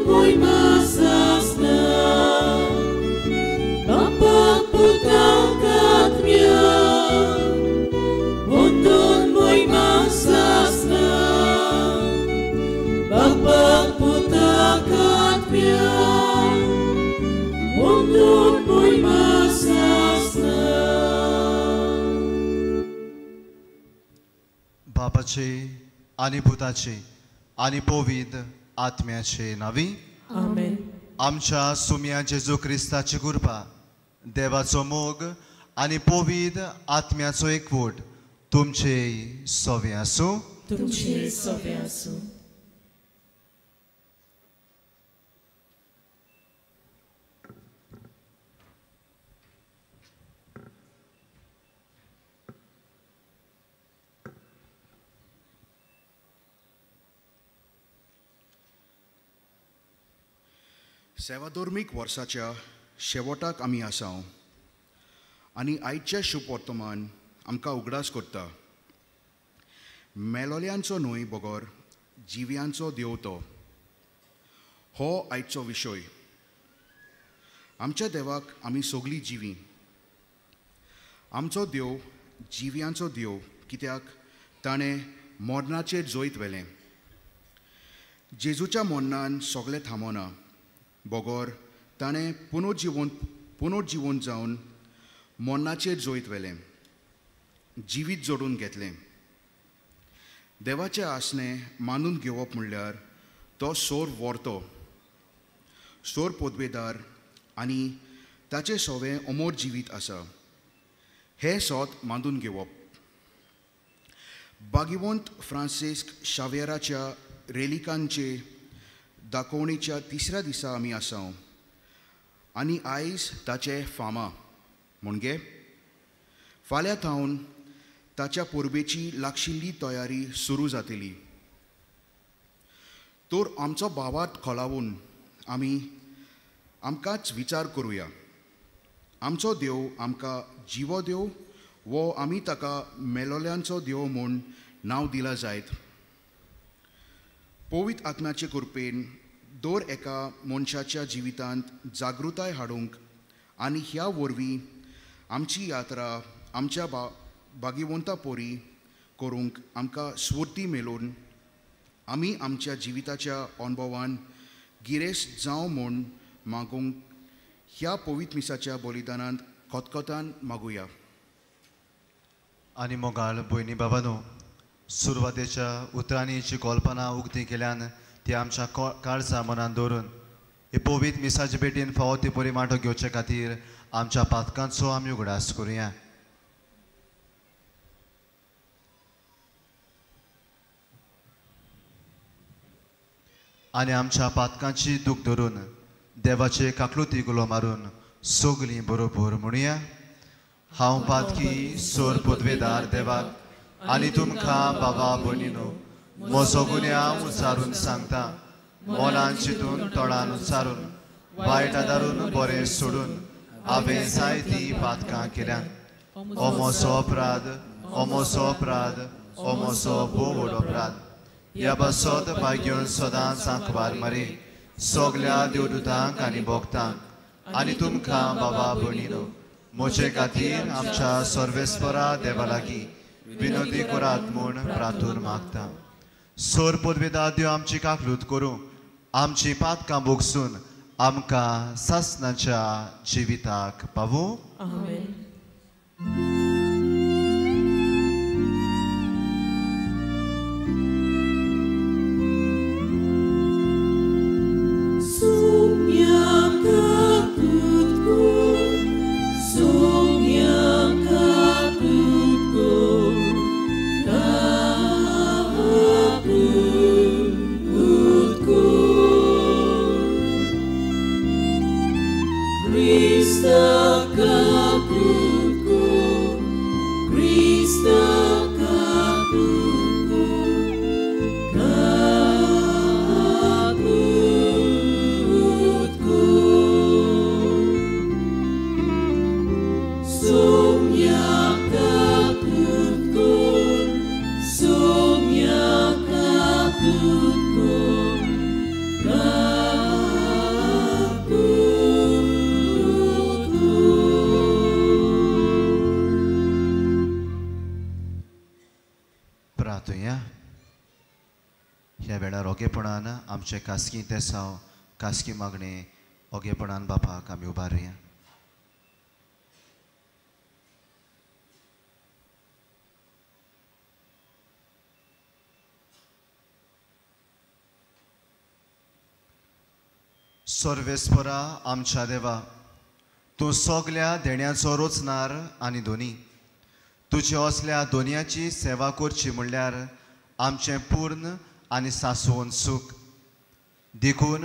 मोयमा सासना बापाक पुताक आत्म्याक वंदन मोयमा सासना बापाक पुताक आत्म्याक वंदन मोयमा सासना. बापाचे आनी पुताचे आनी पवित्र आत्म्याचे नांवी आमेन. आमच्या सुम्या जेजू क्रिस्ताची कृपा, देवाचो मोग आनी पवित्र आत्म्याचो एकवट तुमचे सवे आसूं. तुमचे सवे आसूं. सेवाधर्मीक वर्साच्या शेवटाक आमी आसाव आनी आयचें शुभवर्तमान आमकां उगडास करता. मेलोल्यांचो न्हय बगर जिव्यांचो देव तो. हो आयचो विशय. आमच्या देवाक आमी सगळीं जिवी. आमचो देव जिव्यांचो देव कित्याक ताणें मरणाचेर जैत व्हेलें. जेजूच्या मरणान सगळें थांबना बगर ताणें पुनर्जिवन जावन मरणाचेर जैत व्हेलें, जिवीत जोडून घेतलें. देवाचें आसणें मानून घेवप म्हणल्यार तो सोर व्हरतो, सोर पदवेदार आनी ताचें सवें अमोर जिवीत आसा हें सोत मानून घेवप. भाग्यवंत फ्रांसिस्क शावेराच्या रेलिकांचे दाखोवणेच्या तिसऱ्या दिसा आमी आसाव आनी आयज ताचें फामा म्हणजे फाल्यां थावन ताच्या परबेची लागशिल्ली तयारी सुरू जातली. तर आमचो भावार्थ खोलावून आमी आमकांच विचार करुया. आमचो देव आमकां जिवो देव वो आमी ताका मेलोल्यांचो देव म्हूण नांव दिलां जायत. पवित्र आत्म्याचे कृपेन दर एका मनशाच्या जिवितांत जागृताय हाडूंक आनी ह्या वरवीं आमची यात्रा आमच्या भाग्यवंता पोरी करूंक आमकां स्फूर्ती मेळून आमी आमच्या जिविताच्या अणभवान गिरेस्त जावं म्हूण मागूंक ह्या पवित्र मिसाच्या बलिदानांत खतखतान मागुया. आनी मोगाळ भयणी बाबानो, सुरवातेच्या उतरांनी जी कल्पना उक्ती केल्यान ती आमच्या काळजा मनान दवरून हे पवित्र मिसाचे भेटीन फावो ती बरी वांटो घेवचे खातीर आमच्या पातकांचो आमी उगडास करुया. आनी आमच्या पातकांची दूख धरून देवाचे काकलुती गुलो मारून सगलीं बरोबर म्हणुया. हांव पातकी सोर पदवेदार देवाक आनी तुमकां बाबा भयणीनो म्हजो गुन्यांव उच्चारून सांगता. मनान चिंतून तोंडान उच्चारून वायट आदारून बरें सोडून हांवें जायतीं पातकां केल्यात. ओ म्हजो अपराध, ओ म्हजो अपराध, ओ म्हजो भोव व्हड अपराध. ह्या पासत भाग्योन सदांच आंकवार मारी सगल्या देवदूतांक आनी भक्तांक आनी तुमकां बाबा भयणीनो म्हजे खातीर आमच्या सर्वेस्परा देवा लागीं विनोदी करात म्हूण प्रार्थून मागता. सोर पदवेदार देव आमची काकलूत करूं, आमची पातकां भोगसून आमकां सासणाच्या जिविताक पावूं. आमेन. Krista kaklutko, Sumya kaklutko, kaklutko. आमचे खासगी तेसांव खासगी मागणें ओगेपणान बापाक आमी उबारुया. सर्वेस्परा आमच्या देवा, तूं सगल्या देण्याचो रोचणार आनी दोनी, तुजे असल्या दोनयाची सेवा करची म्हणल्यार आमचें पूर्ण आनी सासवून सूख. देखून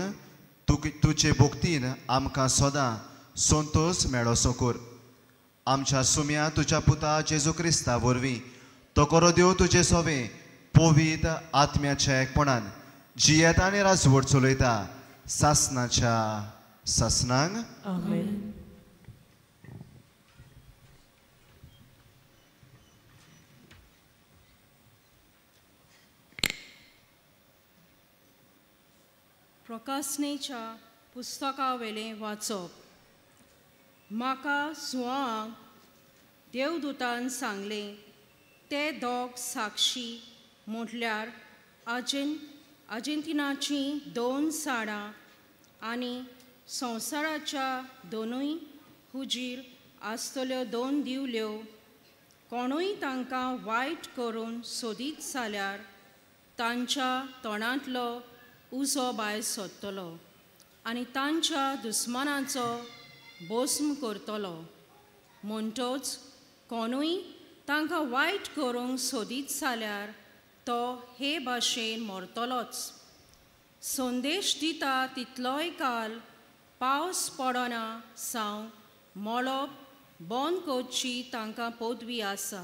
तुजे भक्तीन आमकां सदां संतोश मेळोसो कर. आमच्या सुम्या तुज्या पुता जेजू क्रिस्ता वरवीं तो करो देव तुजे सोवे पवित्र आत्म्याच्या एकपणान जियेता आनी राजवट चलयता सासनाच्या सासनांक. आमेन. प्रकाशनेच्या पुस्तकावेलें वाचप. म्हाका सुवांक देवदूतान सांगलें, ते दोग साक्षी म्हटल्यार आर्जेंटिनाचीं दोन साडां आनी संवसाराच्या दोनूय हुजीर आसतल्यो दोन दिवल्यो. कोणूय तांकां वायट करून सोदीत जाल्यार तांच्या तोंडांतलो उजो भायर सोदतलो आनी तांच्या दुस्मानाचो भस्म करतलो. म्हणटच कोणूय तांकां वायट करूंक सोदीत जाल्यार तो हे भाशेन मरतलोच. संदेश दिता तितलोय काल पावस पडना सावन मळब बंद करची तांकां पदवी आसा.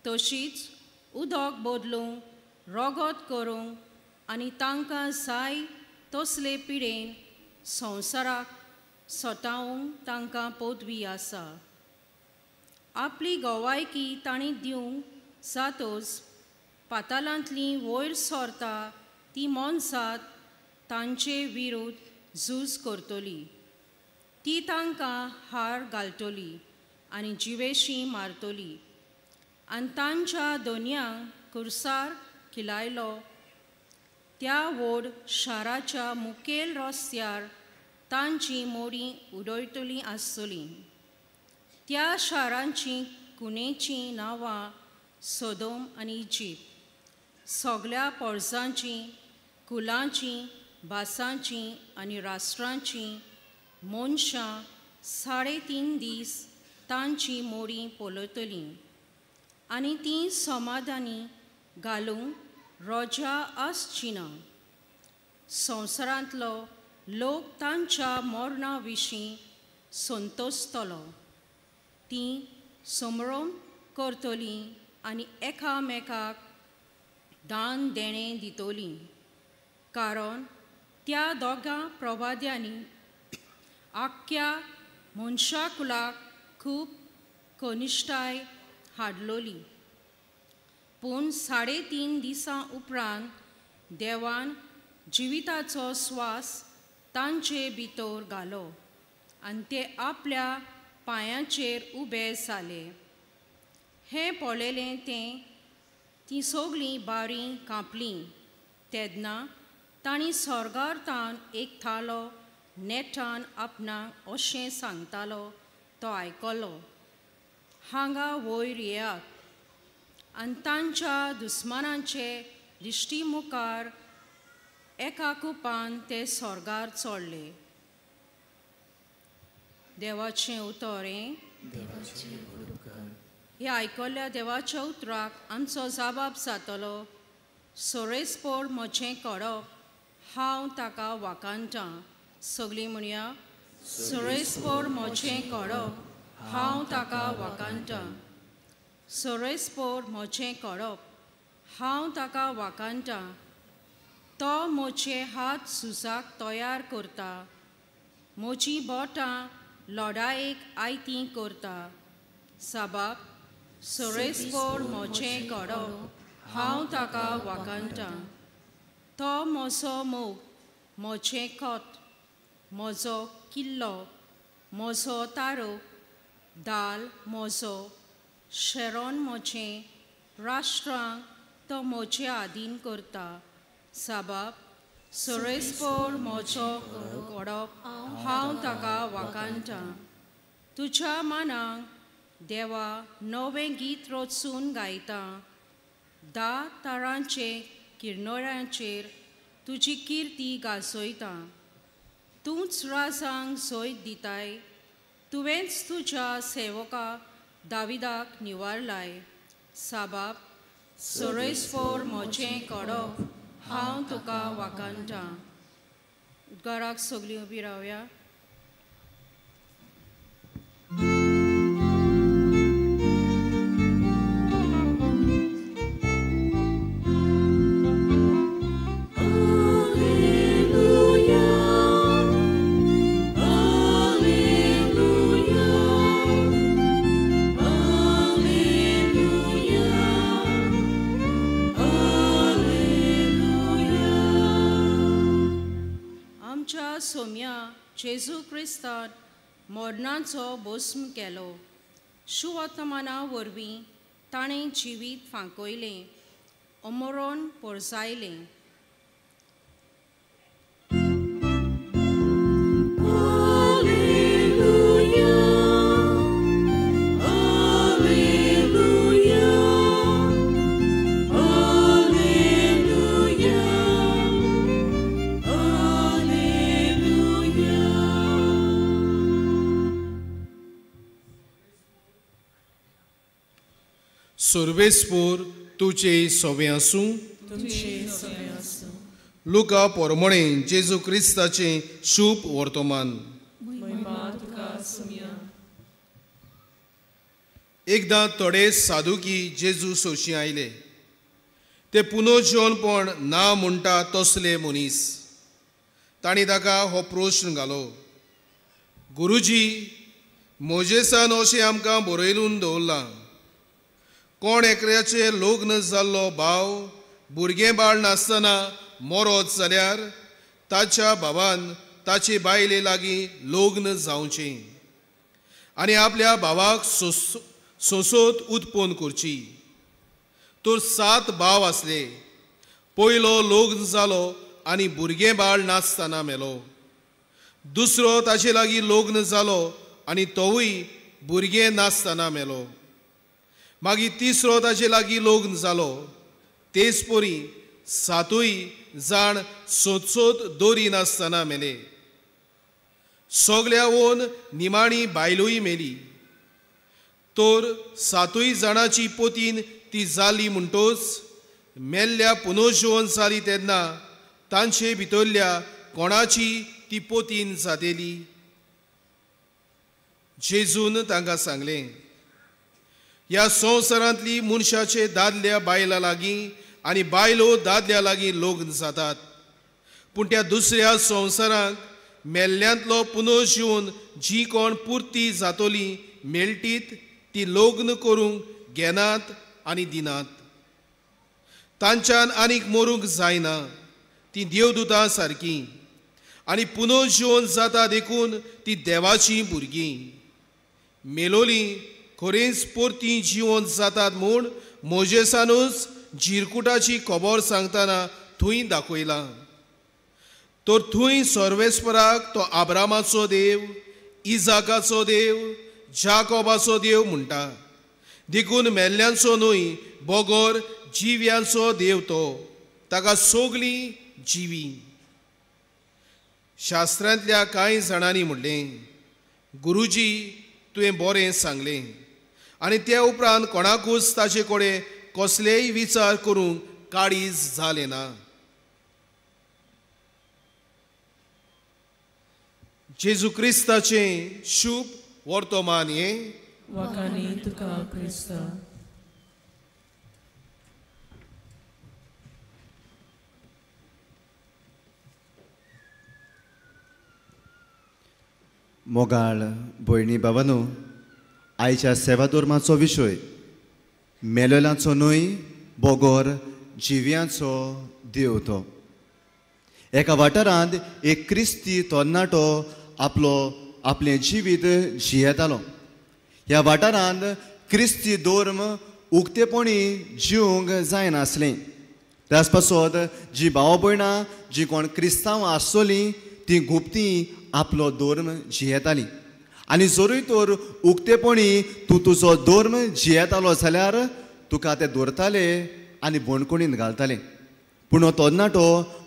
तशीच उदक बदलूंक रगत करूंक आनी तांकां जाय तसले पिडेन संवसाराक सतावंक तांकां पदवी आसा. आपली गवायकी तांणी दिवंक जातच पातालांतली वयर सरता ती मनसात तांचे विरुद्ध झूज करतली. ती तांकां हार घालतली आनी जिवेशी मारतली आनी तांच्या दोनयांक कुर्सार खिलायलो. त्या व्हड शाराच्या मुखेल रस्त्यार तांची मोडी उडयतलीं आसतलीं. त्या शारांची कुणेचीं नांवां सोदोम आनी इजिप्त. सगल्या पोरसांचीं, कुलांचीं, भासांचीं आनी राष्ट्रांचीं मनशां 3.5 दीस तांची मोडी पळयतलीं आनी तीं समाधानी घालूंक रोजा आसची ना. संवसारांतलो लोक तांच्या मरणा विशीं संतोसतलो. तीं समरोम करतलीं आनी एकामेकाक दान देणें दितलीं, कारण त्या दोगां प्रवाद्यांनी आख्ख्या मनशाकुलाक खूब कनिश्ठाय हाडलोली. पूण 3.5 दिसां उपरांत देवान जिविताचो स्वास तांचे भितर घालो आनी ते आपल्या पांयांचेर उबे जाले. हें पळयलें तें तीं सगळीं बारीं कांपलीं. तेन्ना तांणी स्वर्गार तान एक थालो नेटान आपणाक अशें सांगतालो तो आयकलो, हांगा वयर येयात. आनी तांच्या दुस्मानाचे दिश्टी मुखार एका कुपान ते स्वर्गार चडले. देवाचें उतर हें. ह्या आयकल्ल्या देवाच्या उतराक आमचो जाबाब जातलो. सोरेस्पोर म्हजें कडप हांव ताका वाखाणटां. सगळीं म्हणया, सोरेस्पोर म्हजें कडप हांव ताका वाखाणटां. सोरेस्पोर म्हजें कडप हांव ताका वाखाणटां. तो म्हजे हात झुजाक तयार करता, म्हजीं बोटां लडायेक आयतीं करता. साबाब सोरेस्पोर म्हजें कडप हांव ताका वाखाणटां. तो म्हजो मोग, म्हजें खत, म्हजो किल्लो, म्हजो तारो, दाल म्हजो, शेरोन म्हजें, राष्ट्रांक तो म्हजे आदीन करता. साबाब सोरेस्पोर म्हजो कडप हांव ताका वाखाणटां. तुज्या मानाक देवा नवें गीत रचून गायतां. 10 तारांचे किरनोळ्यांचेर तुजी किर्ती गाजयतां. तूंच राजांक जैत दिताय, तुवेंच तुज्या सेवका दाविदाक निवारलाय. साबाब सोरेस्पोर म्हजें कडप हांव तुका वाखाणटां. उद्गाराक सगळीं उबी रावया. सोम्या जेजू क्रिस्तान मरणाचो भस्म केलो. शुवर्तमाना वरवीं ताणें जिवीत फांकयलें, अमरोन पोरसायलें. सर्वेस्पोर तुजे सोवे आसूं. लुका पोरमणे जेजू क्रिस्ताचें शुभ वर्तमान. एकदां थोडे साधुकी जेजू सोशी आयले. ते पुनर्जीवनपण ना म्हणटा तसले मनीस. तांणी ताका हो प्रश्न घालो, गुरुजी, मोजेसान अशें आमकां बरयलून दवरलां, कोण एकल्याचें लग्न जाल्लो भाव भुरगें बाळ नासतना मरत जाल्यार ताच्या भावान ताचे बायले लागीं लग्न जावचें आनी आपल्या भावाक सोंसोत उत्पन्न करची. तर 7 भाव आसले. पयलो लग्न जालो आनी भुरगें बाळ नासतना मेलो. दुसरो ताचे लागीं लग्न जालो आनी तोवूय भुरगें नासतना मेलो. मागीर तिसरो ताचे लागीं लग्न जालो. तेच परी 7 जाण सोदसोद दोरी नासतना मेले. सगल्या वोन निमाणी बायलूय मेली. तर 7 जाणांची पोतीन ती जाली म्हणटोच मेल्ल्या पुनर्जीवन जाली तेन्ना तांचे भितरल्या कोणाची ती पोतीन जातेली? जेजून तांकां सांगलें, ह्या संवसारांतली मनशाचे दादल्या बायलां लागीं आनी बायलो दादल्या लागीं लग्न जातात, पूण त्या दुसऱ्या संवसारांत मेल्ल्यांतलो पुनर्जीवन जी कोण पुर्ती जातली मेळटीत ती लग्न करूंक घेनात आनी दिनात. तांच्यान आनीक मरूंक जायना, ती देवदूतां सारकी आनी पुनर्जीवन जाता देखून ती देवाचीं भुरगीं. मेलोली खरेंच परती जिवन जातात म्हूण मोजेसानूच जिरकुटाची खबर सांगतना थंय दाखयलां. तर थंय सर्वेस्पराक तो आब्रामाचो देव, इजाकाचो देव, जाकोबाचो देव म्हणटा. देखून मेल्ल्यांचो न्हय बगर जिव्यांचो देव तो, ताका सगळीं जिवी. शास्त्रांतल्या कांय जाणांनी म्हणलें, गुरुजी, तुवें बरें सांगलें. आनी त्या उपरांत कोणाकूच ताचे कडेन कसलेय विचार करूंक काळीज जालें ना. जेजू क्रिस्ताचें शुभ वर्तमान हें. वाखाणी तुका क्रिस्ता. मोगाळ भयणी बाबानो, आयच्या सेवाधर्माचो विशय मेलेल्यांचो न्हय बगर जिव्यांचो देव तो. एका वाठारांत एक क्रिस्ती तरणाटो आपलो आपलें जिवीत जियेतालो. ह्या वाठारांत क्रिस्ती धर्म उक्तेपणी जिवंक जायनासलें. त्याच पासत जी भाव भयणां जी कोण क्रिस्तांव आसतलीं ती गुप्ती आपलो धर्म जियेतालीं. आनी जरूय तर उक्तेपणी तूं तुजो धर्म जियेतालो जाल्यार तुका ते दवरताले आनी बणकोणीन घालताले. पूण हो तरणाटो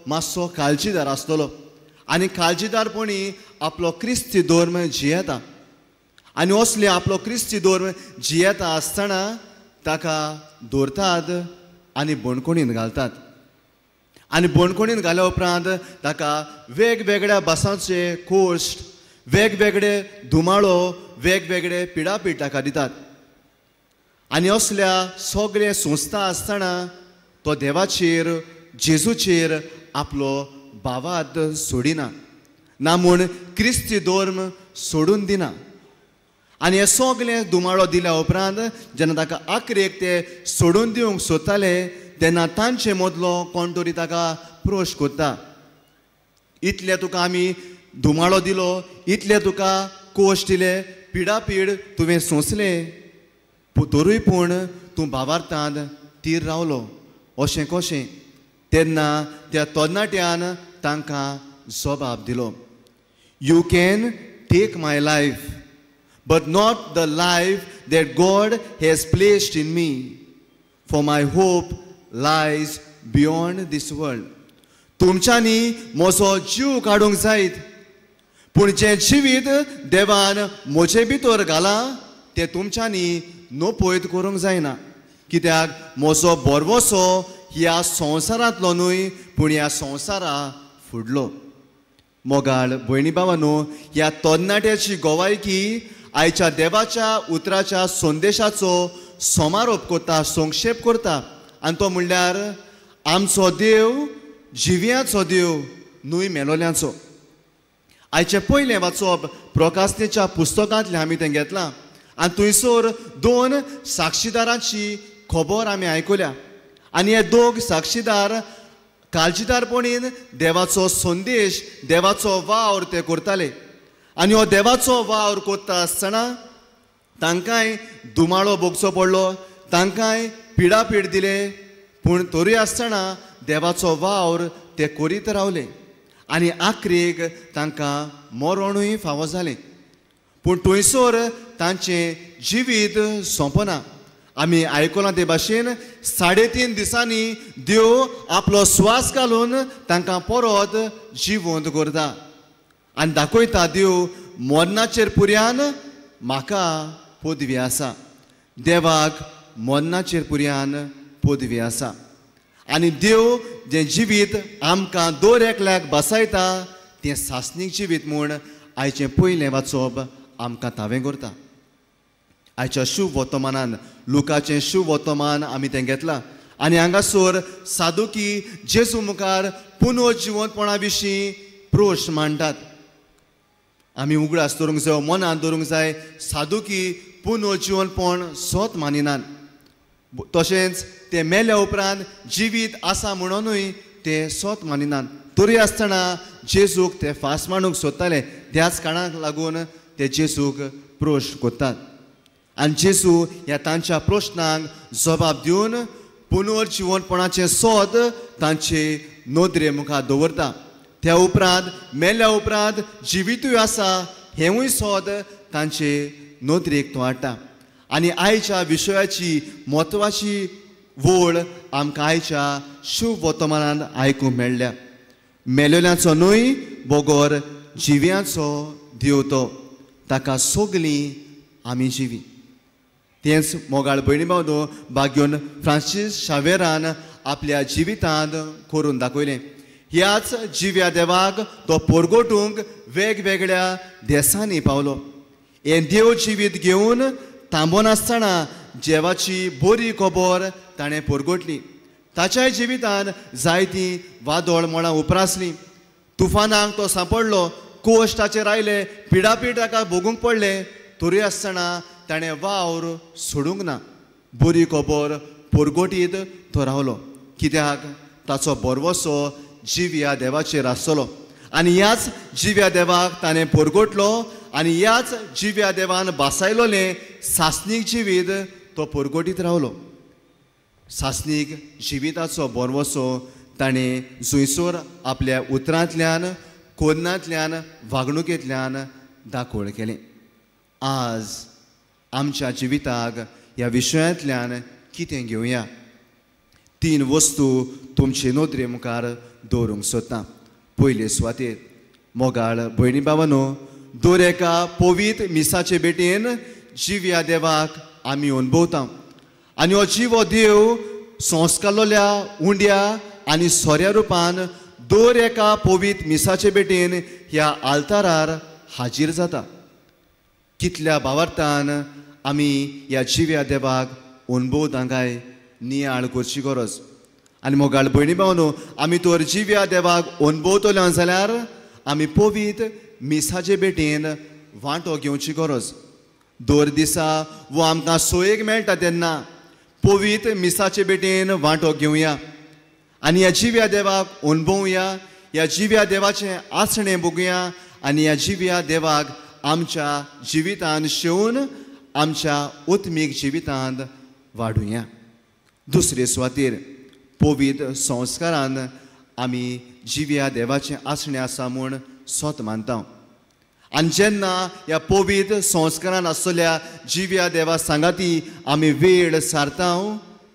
मातसो काळजीदार आसतलो आनी काळजीदारपणी आपलो क्रिस्ती धर्म जियेता. आनी असले आपलो क्रिस्ती धर्म जियेता आसतना ताका दवरतात आनी बणकोणीन घालतात. आनी बणकोणीन घाल्या उपरांत ताका वेगवेगळ्या भासांचे कोश्ट, वेगवेगळे धुमाळो, वेगवेगळे पिडापीड ताका दितात. आनी असल्या सगळे संस्था आसतना तो देवाचेर, जेजूचेर आपलो भावार्थ सोडिना, ना म्हूण क्रिस्ती धर्म सोडून दिना. आनी हे सगळे धुमाळो दिल्या उपरांत जेन्ना ताका आखरेक ते सोडून दिवंक सोदताले तेन्ना तांचे मदलो कोण तरी ताका प्रश्न करता, इतले तुका आमी धुमाळो दिलो, इतले तुका कोश दिले, पिडापीड तुवें सोंसलें, तरूय पूण तूं भावार्थांत तीर रावलो, अशें कशें? तेन्ना त्या तरणाट्यान तांकां जबाब दिलो, you can take my life but not the life that God has placed in me, for my hope lies beyond this world. तुमच्यांनी म्हजो जीव काडूंक जायत, पूण जें जिवीत देवान म्हजे भितर घालां तें तुमच्यांनी नपयत करूंक जायना, कित्याक म्हजो भरवसो ह्या संवसारांतलो न्हय पूण ह्या संवसारा फुडलो. मोगाळ भयणी भावांनो, ह्या तरणाट्याची गोवायकी आयच्या देवाच्या उतराच्या संदेशाचो समारोप करता, संक्षेप करता. आनी तो म्हणल्यार आमचो देव जिव्याचो देव न्हय मेलोल्यांचो. आयचें पयलें वाचप प्रकाशनेच्या पुस्तकांतलें आमी तें घेतलां आनी थंयसर दोन साक्षीदारांची खबर आमी आयकुल्या. आनी हे दोग साक्षीदार काळजीदारपणीन देवाचो संदेश, देवाचो वावर ते करताले. आनी हो देवाचो वावर करता आसतना तांकांय धुमाळो भोगचो पडलो, तांकांय पिडापीड दिले, पूण तरूय आसतना देवाचो वावर ते करीत रावले आनी आखरेक तांकां मरणूय फावो जालें. पूण थंयसर तांचें जिवीत सोंपना. आमी आयकलां ते भाशेन 3.5 दिसांनी देव आपलो स्वास घालून तांकां परत जिवंत करता आनी दाखयता देव मरणाचेर पुर्यान म्हाका पदवी आसा, देवाक मरणाचेर पुर्यान पदवी आसा. आनी देव जें जिवीत आमकां दर एकल्याक बसायता तें सासणीक जिवीत म्हूण आयचें पयलें वाचप आमकां तावें करता. आयच्या शुभ वर्तमानान, लुकाचें शुभ वर्तमान आमी तें घेतलां आनी हांगासर सादुकी जेजू मुखार पुनर्जिवंतपणा विशीं प्रश्न मांडटात. आमी उगडास दवरूंक जाय, मनांत दवरूंक जाय, सादुकी पुनर्जिवंतपण सत मानिनात, तशेंच ते मेल्या उपरांत जिवीत आसा म्हणूनय ते सत मानिनात. तरी आसतना जेजूक ते फास मांडूंक सोदताले, त्याच कारणाक लागून ते जेजूक प्रश्न करतात. आनी जेजू ह्या तांच्या प्रश्नांक जबाब दिवन पुनर्जिवंतपणाचें सत तांचे नदरे मुखार दवरता. त्या उपरांत मेल्या उपरांत जिवितूय आसा हेंवूय सत तांचे नदरेक तो हाडटा. आनी आयच्या विशयाची म्हत्वाची वळ आमकां आयच्या शुभ वर्तमानान आयकूंक मेळ्ळ्या. मेलेल्यांचो न्हय बगर जिव्यांचो देव तो, ताका सगलीं आमी जिवी. तेंच मोगाळ भयणी भावनो भाग्योन फ्रांसीस शावेरान आपल्या जिवितांत करून दाखयलें. ह्याच जिव्या देवाक तो पोरगोटूंक वेगवेगळ्या देसांनी पावलो. हें देव जिवीत घेवन थांबनासतना देवाची बरी खबर ताणें पोरगोटली. ताच्याय जिवितान जायतीं वादळ मळां उप्रासलीं, तुफानाक तो सांपडलो, कोश ताचेर आयले, पिडापीड ताका भोगूंक पडले, तरी आसतना ताणें वावर सोडूंक ना. बरी खबर पोरगोटीत तो रावलो, कित्याक ताचो भरवसो जिव्या देवाचेर आसतलो. आनी ह्याच जिव्या देवाक ताणें पोरगोटलो आनी ह्याच जिव्या देवान बासायलोलें सासणीक जिवीत तो पोरगोटीत रावलो. सासणीक जिविताचो बोरवसो ताणें जुंयसोर आपल्या उतरांतल्यान, कोन्नांतल्यान, वागणुकेंतल्यान दाखोवण केलें. आज आमच्या जिविताक ह्या विशयांतल्यान कितें घेवया? 3 वस्तू तुमचे नदरे मुखार दवरूंक सोदता. पयले सुवातेर मोगाळ भयणी बाबानो, दर एका पवित्र मिसाचे भेटेन जिव्या देवाक आमी अणभवता आनी हो जिवो देव संस्कारलेल्या उंड्या आनी सोऱ्या रुपान दर एका पवित्र मिसाचे भेटेन ह्या आल्तारार हाजीर जाता. कितल्या भावार्थान आमी ह्या जिव्या देवाक अणभवता काय नियाळ करची गरज. आनी मोगाळ भयणी भावनो, आमी तर जिव्या देवाक अणभवतले जाल्यार आमी पवित्र मिसाचे भेटेन वांटो घेवची गरज. दर दिसा वो आमकां सोयेक मेळटा तेन्ना पवित्र मिसाचे भेटेन वांटो घेवया आनी ह्या जिव्या देवाक अणभवया, ह्या जिव्या देवाचें आसणें बघुया आनी ह्या जिव्या देवाक आमच्या जिवितान शेवून आमच्या आत्मीक जिवितांत वाडुया. दुसरे सुवातेर पवित्र संस्कारान आमी जिव्या देवाचें आसणें आसा म्हूण स्वत मानता आनी जेन्ना ह्या पवित्र संस्कारान आसलेल्या जिव्या देवा सांगाती आमी वेळ सारता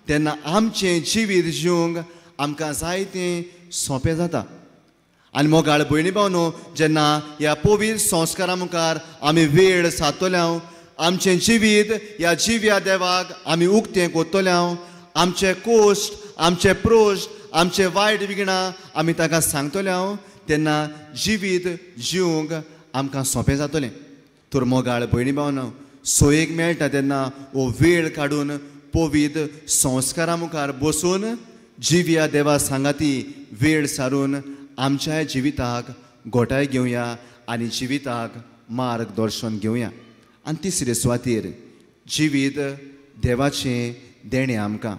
तेन्ना आमचें जिवीत जिवंक आमकां जायतें सोंपें जाता. आनी मोगाळ भयणी भावनो, जेन्ना ह्या पवित्र संस्कारा मुखार आमी वेळ सारतले, आमचें जिवीत ह्या जिव्या देवाक आमी उक्तें करतले, आमचे कोश्ट, आमचे प्रोश्ट, आमचे वायट विघ्नां आमी ताका सांगतले तेन्ना जिवीत जिवंक आमकां सोंपें जातलें. तर मोगाळ भयणी भावनो, सोयेक मेळटा तेन्ना हो वेळ काडून पवित्र संस्कारा मुखार बसून जिव्या देवा सांगाती वेळ सारून आमच्या जिविताक गोठाय घेवया आनी जिविताक मार्गदर्शन घेवया. आनी तिसरे सुवातेर जिवीत देवाचें देणें आमकां.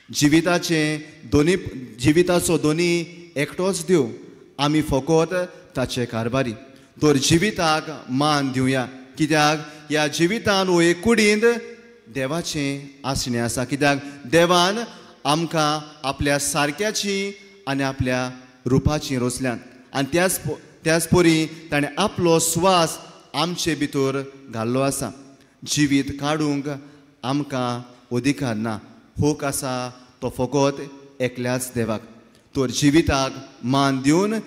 जिविताचें दोनी जिविताचो दोनी एकटोच देव, आमी फकत ताचे कारभारी. तर जिविताक मान दिवया, कित्याक ह्या जिवितान वो एक कुडींत देवाचें आसणें आसा. कित्याक देवान आमकां आपल्या सारक्याची आनी आपल्या रुपाची रोसल्यान आनी त्याच परी ताणें आपलो स्वास आमचे भितर घाल्लो आसा. जिवीत काडूंक आमकां अधिकार ना, होक आसा तो फकत एकल्याच देवाक. तर जिविताक मान दिवन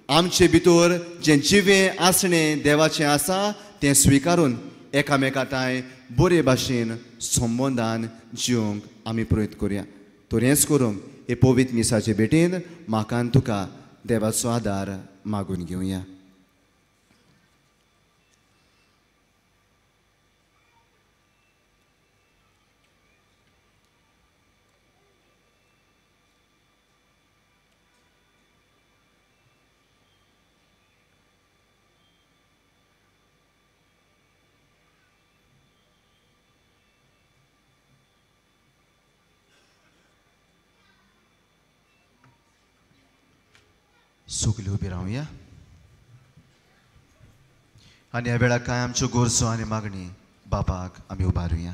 आमचे भितर जें जिवें आसणें देवाचें आसा तें स्विकारून एकामेका तांय बरे भाशेन संबंदान जिवंक आमी प्रयत्न करुया. तर हेंच करूंक हे पवित्र मिसाचे भेटेन म्हाका आनी तुका देवाचो आदार मागून घेवया. सगळीं उबी रावया आनी ह्या वेळार कांय आमच्यो गरजो आनी मागणी बापाक आमी उबारुया.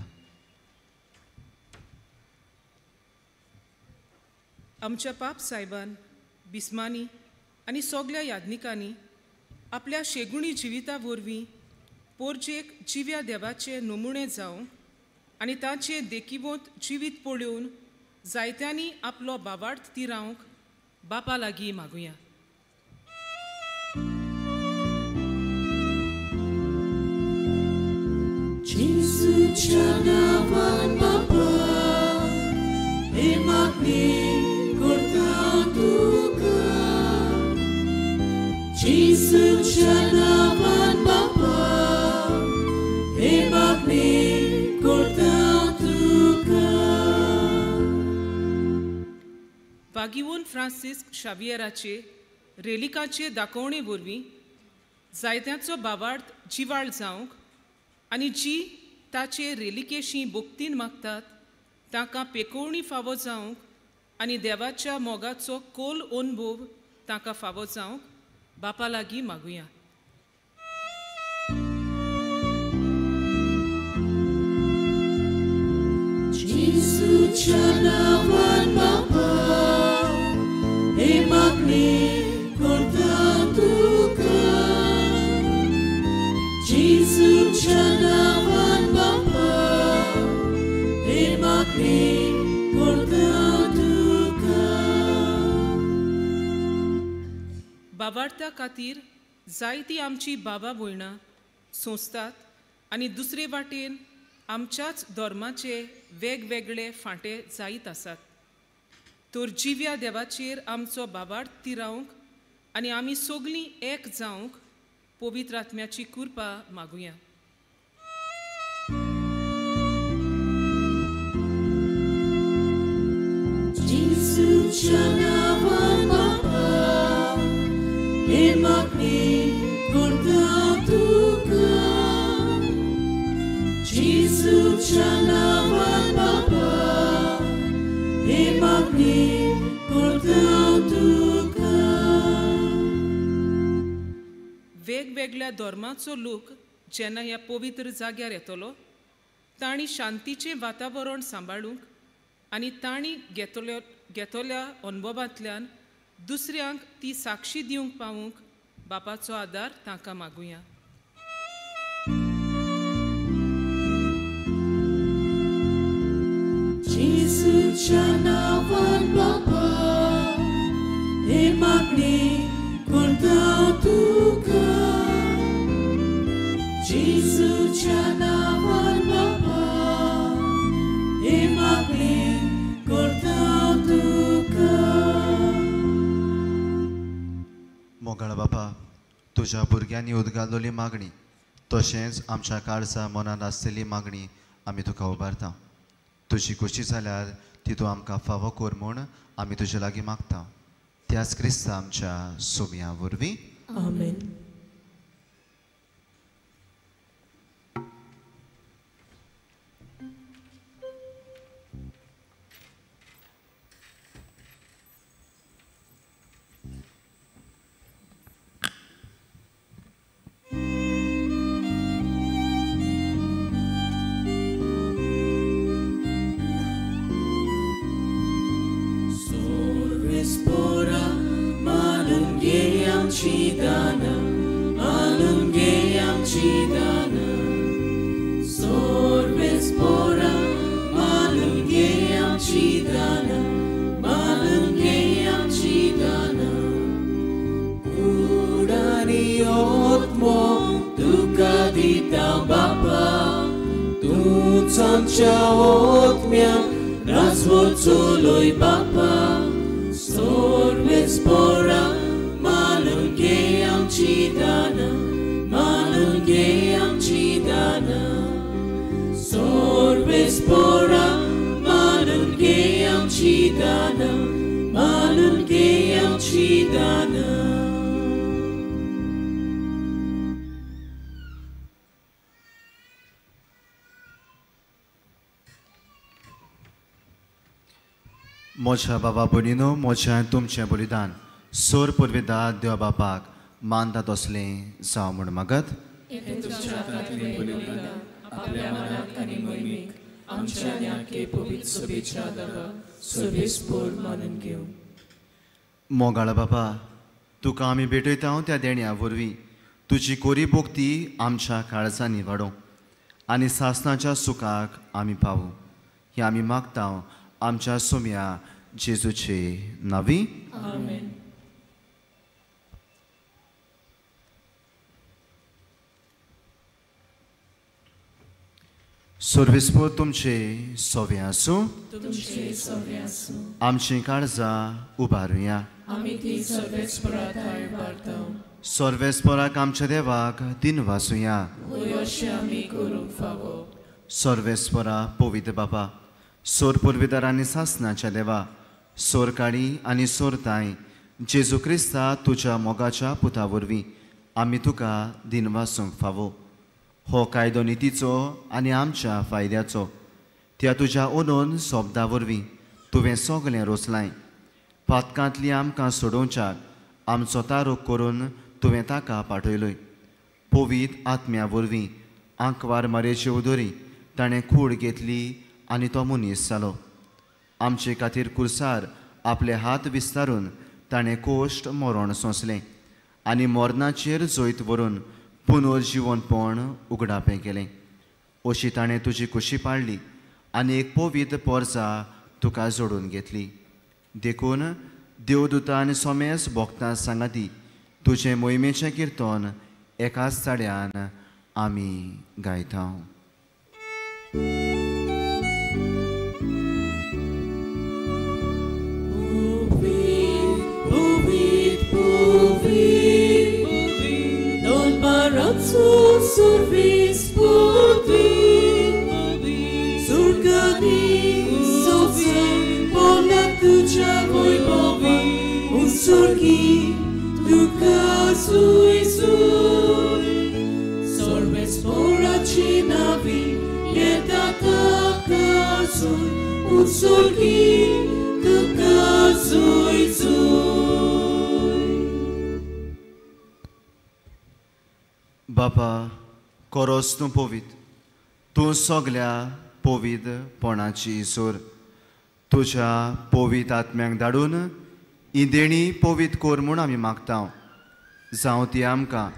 आमच्या पाप सायबान, बिस्मानी आनी सगल्या याज्ञिकांनी आपल्या शेगुणी जिविता वरवीं पोरजेक जिव्या देवाचे नमुणे जावंक आनी तांचे देखिवंत जिवीत पळोवन जायत्यांनी आपलो बावार्थ तिरावंक बापा लागीं मागुया. जेजूच्या नांवान बापा, हे मागणी करता तुका. जेजूच्या नांवान बापा, हे मागणी करता तुका. बागिवोन फ्रांसिस्क शावियराचे रेलिकाचे दाखोवणे वरवीं जायत्यांचो बावार्थ जिवाळ जावंक आनी जी ताचे रेलिकेशी भक्तीन मागतात तांकां पेकोवणी फावो जावंक आनी देवाच्या मोगाचो खोल अणभव तांकां फावो जावंक बापा लागीं मागुया. जेजूच्या नांवान जेजूच्या नांवान बापा हे मागणी करता तुका. बाबार्था खातीर जायती आमची बाबा भयणां सोंसतात आनी दुसरे वाटेन आमच्याच धर्माचे वेगवेगळे फांटे जायत आसात. तर जिव्या देवाचेर आमचो बाबार्थ तिरावंक आनी आमी सगळीं एक जावंक पवित्र आत्म्याची कृपा मागुया. जेजूच्या नांवान बापा हे मागणी करता तुका. जेजूच्या नांवान बापा हे मागणी करता तुका. वेगवेगळ्या धर्माचो लोक जेन्ना ह्या पवित्र जाग्यार येतलो तांणी शांतीचें वातावरण सांबाळूंक आनी तांणी घेतल्या अनुभवांतल्यान दुसऱ्यांक ती साक्षी दिवंक पावूंक बापाचो आदार तांकां मागुया. जेजूच्या नांवान बापा हे मागणी करता तुका. जेजूच्या नांवान बापा हे मागणी करता तुका. मोगाळ बापा, तुज्या भुरग्यांनी उदगालोली मागणी तशेंच आमच्या काळजा मनांत आसलेली मागणी आमी तुका उबारता. तुजी खोशी जाल्यार ती तूं आमकां फावो कर म्हूण आमी तुजे लागीं मागता. त्याच क्रिस्ता आमच्या सोम्या वरवीं. आमेन. म्हज्या बाबा भयणीनो, म्हजें तुमचें बलिदान सोर पुर्वेदार देवा बापाक मानता तसलें जावं म्हूण मागत. मोगाळ बापा, तुका आमी भेटयता त्या देण्या वरवीं तुजी कोरी भोक्ती आमच्या काळजांनी वाडोवं आनी सासणाच्या सुखाक आमी पावूं हें आमी मागता आमच्या सोम्या जेजूचे नांवी. आमेन. सर्वेस्पोर तुमचे सोवे आसूं. आमचीं काळजां उबारुया. सर्वेस्पोराक आमच्या देवाक दिनवासुया. सर्वेस्पोरा पवित्र बापा, सोर पुर्वेदार आनी सासणाच्या देवा, सोरकाडी आनी सोरताय जेजू क्रिस्ता तुज्या मोगाच्या पुता वरवीं आमी तुका दिनवासूंक फावो. हो कायदो नितीचो आनी आमच्या फायद्याचो. त्या तुज्या ओनून शब्दा वरवीं तुवें सगळें रोसलाय. पातकांतली आमकां सोडोवच्याक आमचो तारूक करून तुवें ताका पाठयलोय. पवित्र आत्म्या वरवीं आंकवार मारेचे उदरी ताणें कूड घेतली आनी तो मनीस जालो. आमचे खातीर कुर्सार आपले हात विस्तारून ताणें कोश्ट मरण सोंसलें आनी मरणाचेर जैत व्हरून पुनर्जिवनपण उगडापें केलें. अशी ताणें तुजी कुशी पाडली आनी एक पवित्र पोरसा तुका जोडून घेतली. देखून देवदूता आनी सोमेस भोक्तां सांगाती तुजें मोहिमेचें किर्तन एकाच ताड्यान आमी गायता. Service pudi, surgani sosa pola tuja voibova, un surgi tuka sui sui, sorbes pora chinavi yetata kasui, un surgi tuka sui sui. बापा कोरोस तूं पवित्र, तूं सगल्या पवित्रपणाची इसोर. तुज्या पवित्र आत्म्यांक धाडून ही देणी पवित्र कर म्हूण आमी मागता. जावं ती आमकां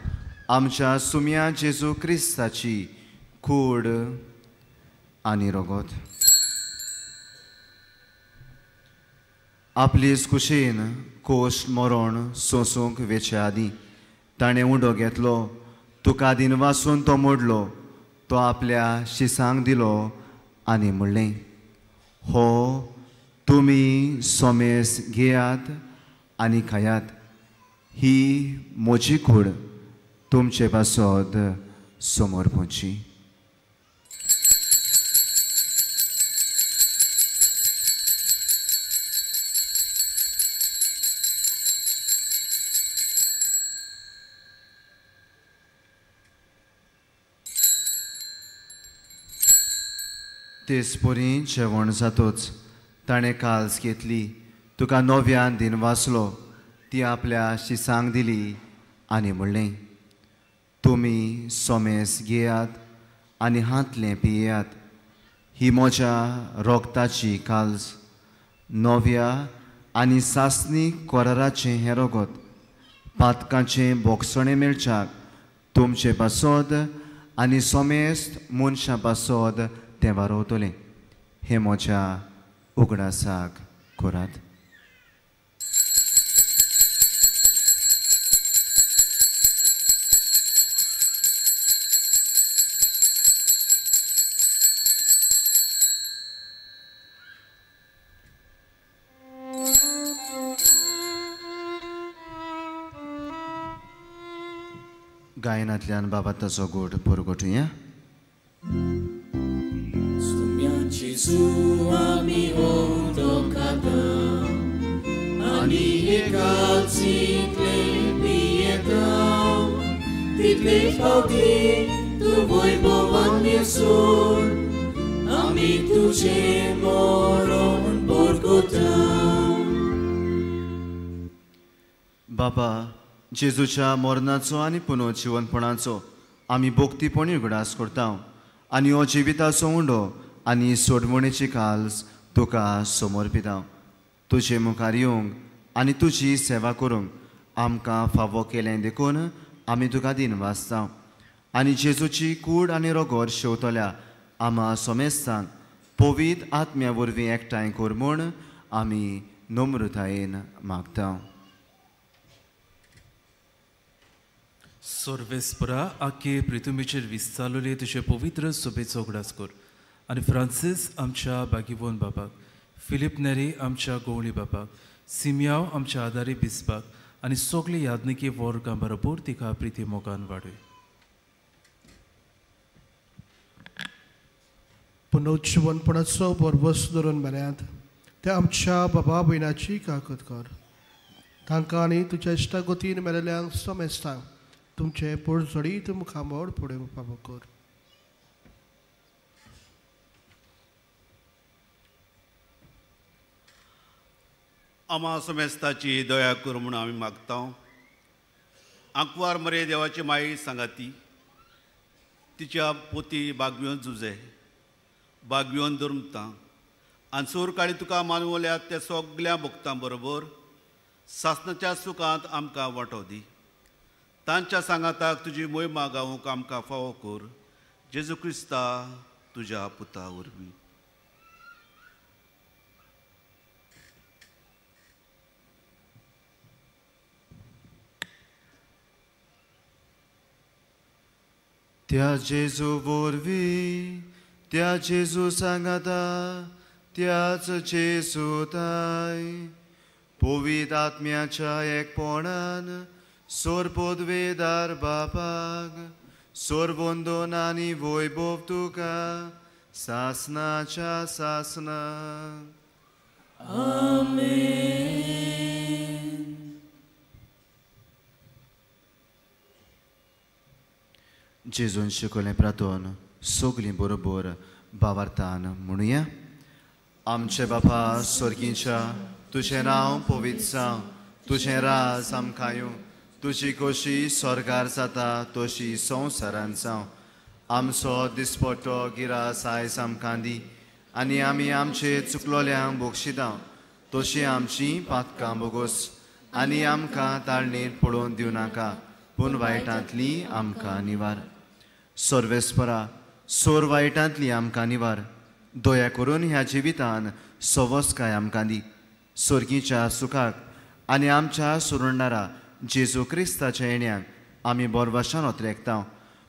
आमच्या सुम्या जेजू क्रिस्ताची कूड आनी रगत. आपलीच कुशीन कोश मरण सोंसूंक वेचे आदीं ताणें उंडो घेतलो, तुका दिनवासून तो मोडलो, तो आपल्या शिसांक दिलो आनी म्हणलें, हो तुमी सोमेस घेयात आनी खायात, ही म्हजी कूड तुमचे पासत समर्पणची. तेच परी जेवण जातोच ताणें काल्स घेतली, तुका नव्यान दिनवासलो, ती आपल्या शिसांक दिली आनी म्हणलें, तुमी सोमेस घेयात आनी हांतलें पियेयात, ही म्हज्या रोगताची काल्स, नव्या आनी सासणी कराराचें हें रगत, पातकांचें बोगसणें मेळच्याक तुमचे पासत आनी सोमेस्त मनशां पासत तें वारोवतलें. हें म्हज्या उगडासाक करात. गायनांतल्यान बाबा ताचो गोड परगटुया. Jesu ami odokata ani ekalcitle pieta title pauti tu voibovan Yesul ami tuche moron porgota. बाबा जेजूच्या मरणाचो आनी पुनर्जिवनपणाचो आमी भक्तीपणी उगडास करता आनी हो जिविताचो उंडो आनी सोडवणेची काल्स तुका समर्पिता. तुजे मुखार येवंक आनी तुजी सेवा करूंक आमकां फावो केलें देखून आमी तुका दिनवासता. आनी जेजूची कूड आनी रोगोर शेवतल्या आमा सोमेस्तांक पवित्र आत्म्या वरवीं एकठांय कर म्हूण आमी नम्रतायेन मागता. सर्वेस्परा आखे पृथ्वीचेर विस्तारलेले तुजे पवित्र सभेचो उगडास कर आनी फ्रांसीस आमच्या बागीवोन बाबाक, फिलीप नेरी आमच्या गोवळी बाबाक, सिमियाव आमच्या आदारी बिस्पाक आनी सगळे यादनिकी वर्गां बरोबर तिका प्रिती मोगान वाडय. पुनर्जिवनपणाचो बरबस धरून मेल्यात ते आमच्या बाबा भयणाची काकत कर. तांकां आनी तुज्या इश्टागतीन मेलेल्यांक समेस्तांक तुमचें पोटजडीत मुखामळ फुडें फावो कर. आमा समेस्ताची दया कर म्हूण आमी मागता. आंकवार मरे देवाची माई सांगाती तिच्या पोती बागवेवन जुजे बागवेवन धर्मता आनी सूर काळी तुका मानवल्या त्या सगल्या भक्तां बरोबर सासणाच्या सुखांत आमकां वांटो दी. तांच्या सांगाताक तुजी मोहिमा गावूंक आमकां फावो कर, जेजू क्रिस्ता तुज्या पुता वरवीं. त्या जेजू वरवीं, त्या जेजू सांगाता, त्याच जेजू ताय पवित्र आत्म्याच्या एकपणान सोरपोदवेदार बापाक सोरवंदन आनी वैभव तुका सासनाच्या सासना. आमेन. जेजून शिकयलें प्रातोन सगलीं बरोबर बावार्थान म्हणुया. आमचे बापा स्वर्गींच्या, तुजें नांव पवित्र जावं, तुजें राज आमकां येवं, तुजी खोशी स्वर्गार जाता तशी संवसारान जावं. आमचो दिसपट्टो गिरास आयज आमकां दी आनी आमी आमचे चुकलोल्यांक बक्षिता तशी आमची पातकां बोगोस आनी आमकां ताळणेर पळोवन दिवं नाका, पूण वायटांतली आमकां निवार. सर्वेस्परा, सोर वायटांतली आमकां निवार. दया करून ह्या जिवितान सवस्काय आमकां दी, स्वर्गीच्या सुखाक आनी आमच्या सुरुंडारा जेजू क्रिस्ताच्या येण्याक आमी बोरवाशान ओतरेकता.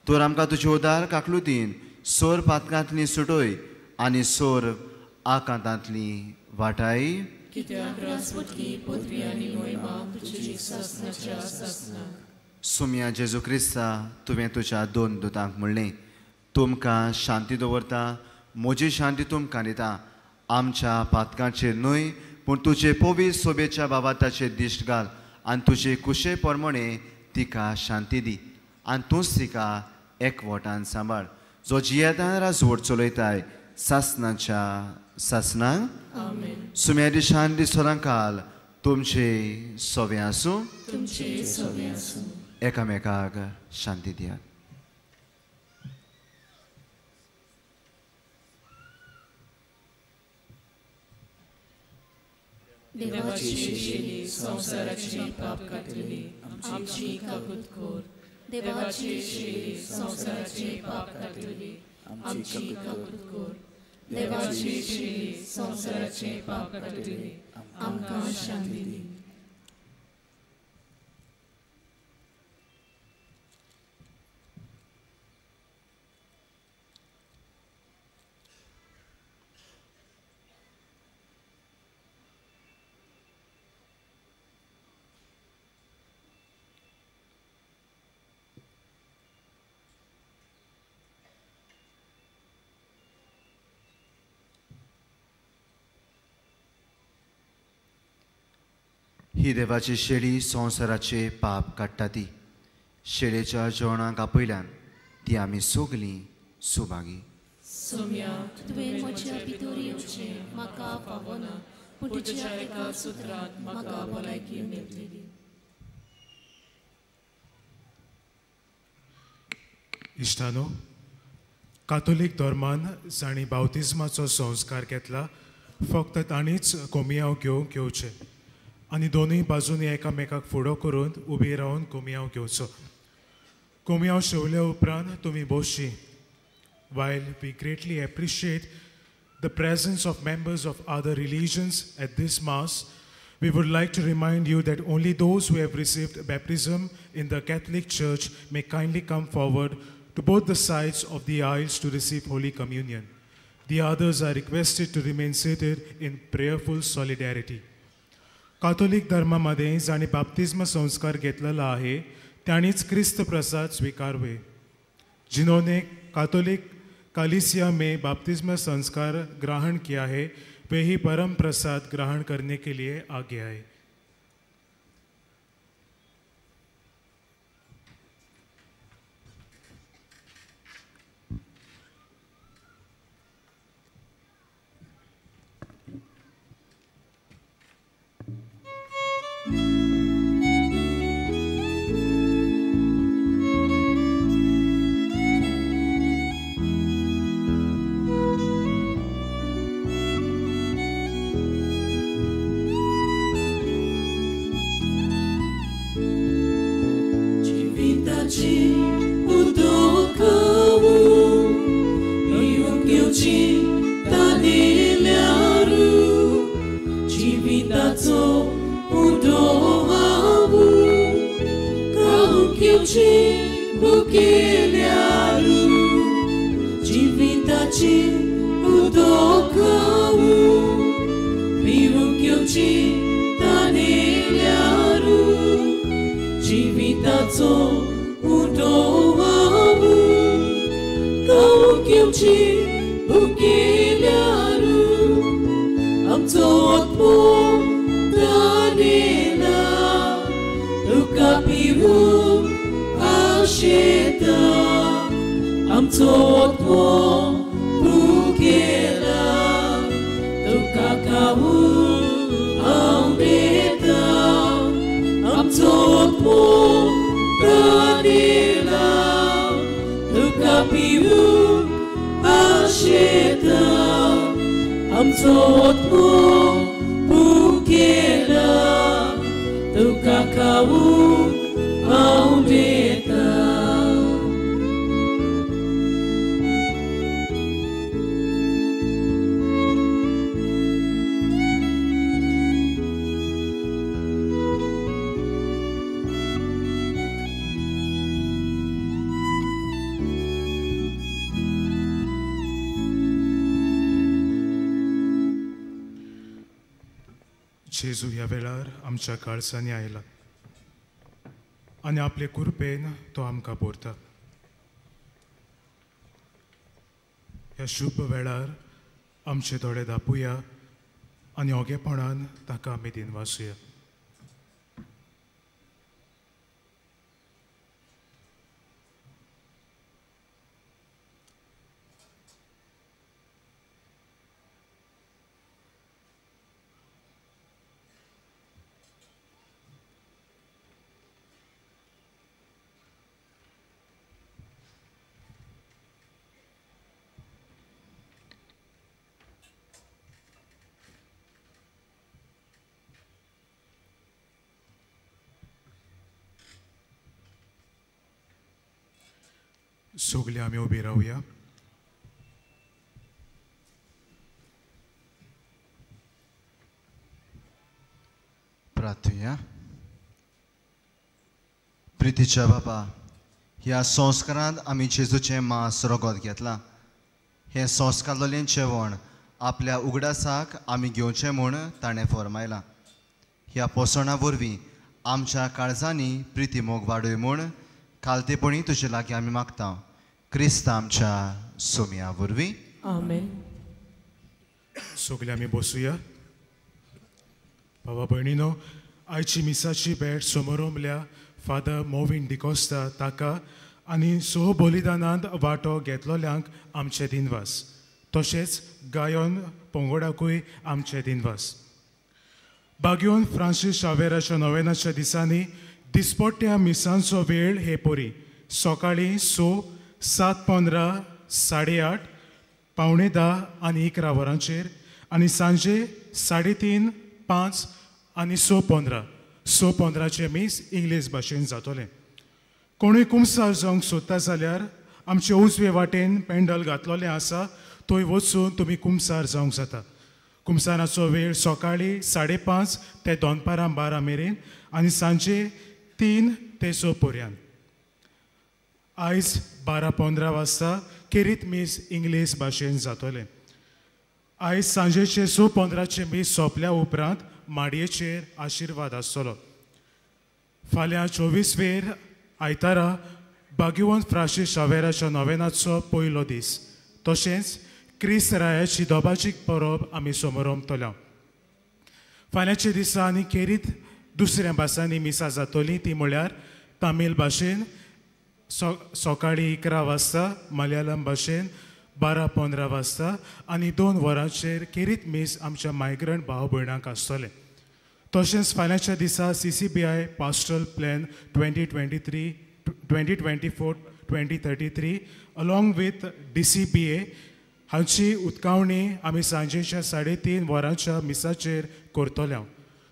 तर आमकां तुजे उदार काकलुतीन सोर पातकांतली सुटोय आनी सोर आकांतांतली वाटाय. सुम्या जेजू क्रिस्ता, तुवें तुज्या दोन दुतांक म्हणलें, तुमकां शांती दवरता, म्हजी शांती तुमकां दिता. आमच्या पातकांचेर न्हय पूण तुजे पवित्र सोबेच्या बाबाताचेर दिश्ट घाल आनी तुजे कुशे प्रमाणे तिका शांती दी आनी तूंच तिका एकवटान सांबाळ, जो जियेतान राजवट चलयताय सासनाच्या सासनाक. सुम्या दिशान दिसोरांकाल तुमचे सोवे आसूं, एकामेकाक शांती दियात. देवाची शेली संवसाराची पाप काडटली आमची काकूत कर. देवाची शेली संवसाराची पाप काडटली आमची काकूत कर. देवाची शेली संवसाराची पाप काडटली आमकां शांती दी. ही देवाची शेळी संवसाराचे पाप काडटा ती शेळेच्या जेवणाक आपयल्यान ती आमी सगलीं सुभागी. सोम्या, तुवें म्हज्या भितर येवचें म्हाका फावना, पूण तुज्या एका सुत्रांत म्हाका भलायकी मेळटली. इश्टानो, कातोलीक धर्मान जांणी बावतिज्माचो संस्कार घेतला फक्त तांणीच कोमियांव घेवंक येवचें आनी दोनूय बाजूंनी एकामेकाक फुडो करून उबी रावन कोमियांव घेवचो. कोमियांव शेवल्या उपरांत तुमी बसची. While we greatly appreciate the presence of members of other religions at this mass, we would like to remind you that only those who have received baptism in the Catholic Church may kindly come forward to both the sides of the aisles to receive Holy Communion. The others are requested to remain seated in prayerful solidarity. Catholic धर्मामध्ये जांणी बाप्तिज्म संस्कार घेतलेला आहे त्यांनीच क्रिस्त प्रसाद स्वीकारवे. जिन्होंने कातोलिक कालिसिया में बाप्तिज्म संस्कार ग्रहण किया है वे ही परम प्रसाद ग्रहण करने के लिए आगे आए. घेवची भुकेल्यारू आमचो आत्मो तानेला तुका पिवूंक आशेता आमचो आत्मो भुकेला तुका खावूंक आवडेता आमचो आत्मो तानेला तुका पिवूंक आशेता आमचो आत्मो भुकेला तुका खावूंक आवडेता. जेजू ह्या वेळार आमच्या काळसांनी आयला आनी आपले कृपेन तो आमकां भरता. ह्या शुभ वेळार आमचे दोळे दापुया आनी ओगेपणान ताका आमी दिनवासुया. सगळे आमी उबी रावया. प्रार्थुया. प्रितीच्या बाबा, ह्या संस्कारांत आमी जेजूचें मांस रगत घेतलां. हें संस्कारलें जेवण आपल्या उगडासाक आमी घेवचें म्हूण ताणें फर्मायलां. ह्या पोसणां वरवीं आमच्या काळजांनी प्रिती मोग वाडय म्हूण खालतेपणी तुजे लागीं आमी मागता, क्रिस्त आमच्या सोम्या वरवीं. आमेन. सगळे आमी बसुया. बाबा भयणीनो, आयची मिसाची भेट समोरमल्या फादर मोविन डिकोस्ता ताका आनी स बलिदानांत वांटो घेतलोल्यांक आमचे दिनवास, तशेंच गायन पंगडाकूय आमचे दिनवास. बाग्योन फ्रांसीस शावेराच्या नोवेनाच्या दिसांनी दिसपट्ट्या मिसांचो वेळ हे परी सकाळीं 6, 7:15, 8:30, 9:45 आनी 11 वरांचेर आनी सांजे 3:30, 5 आनी 6:15. 6:15 मीस इंग्लीश भाशेन जातलें. कोणूय कुमसार जावंक सोदता जाल्यार आमचे उजवे वाटेन पेंडल घातलेलें आसा, थंय वचून तुमी कुमसार जावंक जाता. कुमसाराचो वेळ सकाळीं 5:30 ते दनपारां 12 मेरेन आनी सांजे 3 ते 6 पर्यंत. आयज 12:15 वाजता केरीत मीस इंग्लीश भाशेन जातलें. आयज सांजेचे 6:15 मीस सोंपल्या उपरांत माडयेचेर आशिर्वाद आसतलो. फाल्यां 24 वेर आयतारा बागिवन फ्रांसीस शावेराच्या नोवेनाचो पयलो दीस, तशेंच क्रिस्त रायाची दोबाजीक परब आमी समोरमतल्या. फाल्यांच्या दिसा आनी केरीत दुसऱ्या भासांनी मिसां जातलीं, ती म्हळ्यार तामील भाशेन सकाळीं 11 वाजता, मलयाळम भाशेन 12:15 वाजता आनी 2 वरांचेर केरीत मीस आमच्या मायग्रंट भाव भयणांक आसतलें. तशेंच फाल्यांच्या दिसा CCBI pastoral plan 2023, 2024, 2033 along with DCBA हांची उदकावणी आमी सांजेच्या 3:30 वरांच्या मिसाचेर करतल्या.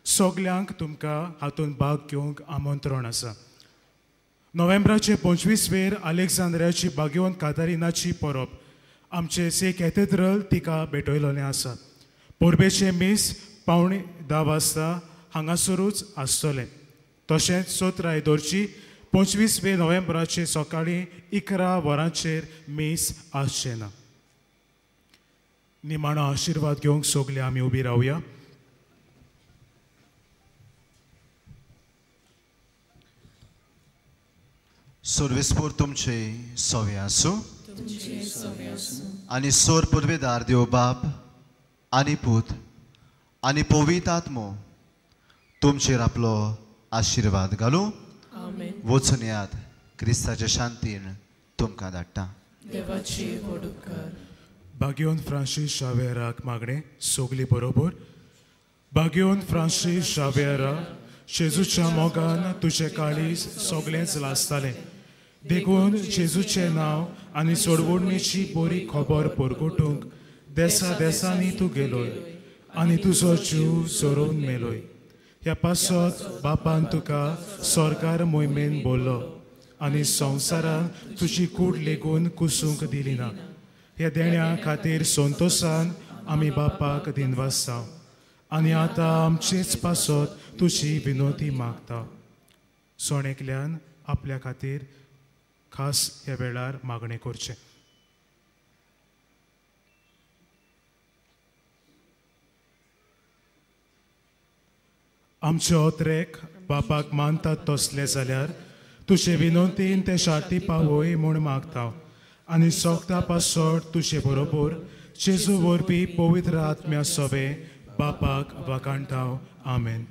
सगल्यांक तुमकां हातूंत भाग घेवंक आमंत्रण आसा. नोव्हेंबराचे 25 वेर अलेक्झांद्रियाची बागेवन कातारिनाची परब आमचे से कॅथेड्रल तिका भेटयलेलें आसा. परबेचें मीस 9:45 वाजता हांगासरूच आसतलें. तशेंच 17 दरची 25 नोव्हेंबराचे सकाळीं 11 वरांचेर मीस आसचें ना. निमाणो आशिर्वाद घेवंक सगळे आमी उबी रावया. सर्वेस्पोर तुमचे सवे आसूं. तुमचे सवे आसूं. आनी सोर पुर्वेदार देव बाप आनी पूत आनी पवित्र आत्मो तुमचेर आपलो आशिर्वाद घालूं. आमेन. वचून यात, क्रिस्ताच्या शांतीन तुमकां धाडटा. देवाचे व्हड उपकार. बागेवन फ्रांसीस शावेराक मागणें सोगली बरोबर. बागेवन फ्रांसीस शावेरा, जेजूच्या मोगान तुजें काळीज सगळेंच लासतालें, देखून जेजूचें नांव आनी सोडवणेची बरी खबर परगटूंक देसा देसांनी तूं गेलोय आनी तुजो जीव झरोवन मेलोय. ह्या पासत बापान तुका सरकार मोहिमेन बोल्लो आनी संवसारान तुजी कूड लेगून कुसूंक दिली ना. ह्या देण्या खातीर संतोशान आमी बापाक दिनवासता आनी आतां आमचेच पासत तुजी विनोती मागता. सोणेकल्यान आपल्या खातीर खास ह्या वेळार मागणें करचें. आमचे ओत्रेक बापाक मानतात तसले जाल्यार तुजे विनोतीन ते शाती पावय म्हूण मागता आनी सोगता पासत तुजे बरोबर जेजू वरवीं पवित्र आत्म्या सोबे बापाक वाखाणटा. आमेन.